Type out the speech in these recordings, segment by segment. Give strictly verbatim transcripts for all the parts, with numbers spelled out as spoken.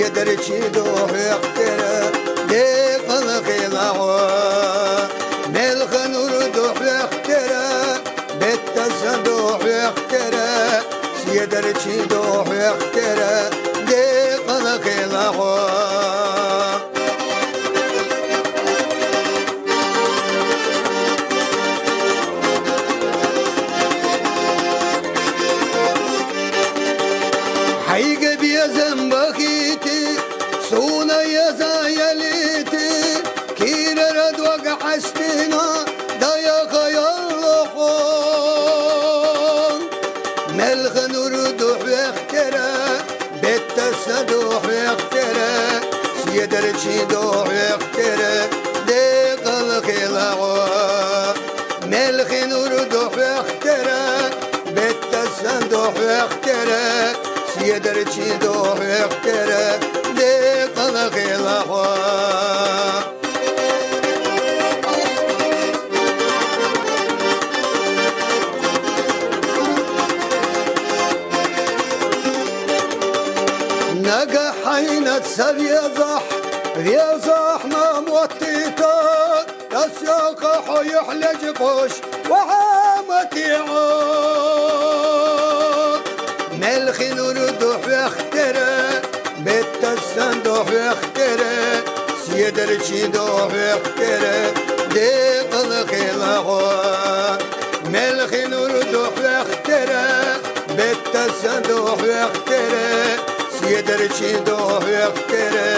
Седарчи духьехтера, декъала хила гьо. Мелха нур духьехтера, беттаса духьехтера, седарчи духьехтера, декъала хила гьо. Хьайга безам бахийти, суна яза ялити, кирара дог хьастина, дая хаяллахо. Мелха нур духьехтера, беттаса духьехтера, седарчи духьехтера, декъала хила гьо. Мелхи нур духьехтера, беттаса духьехтера, седарчи духьехтера, декъала хила гьо. Нагагь хьайна ца везахь, везахь ма моттита, тасяха хьо юхь лежи къуш ва гьаматиъа. Мелхи нур духьехтера, беттаса духьехтера, седарчи духьехтера, декъала хила гьо. Мелхи нур духьехтера, беттаса духьехтера, седарчи духьехтера,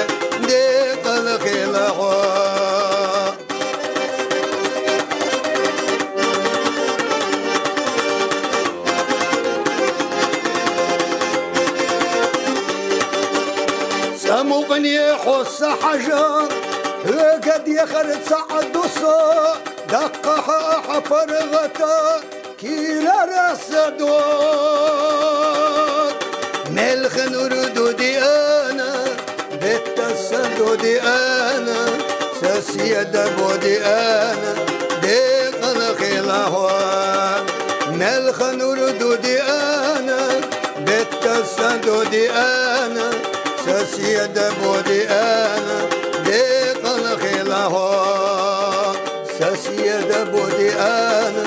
декъала хила гьо. Цамукъни хьо са хьажа, хьуга дехар цаъ дуса, даккха хьа ахьа паргъата, кирара са дог. Мелха нур дудиана, беттаса дудиана, са седа будиана, декъала хила гьо. Мелха нур дудиана, беттаса дудиана, са седа будиана, декъала хила гьо. Са седа будиана,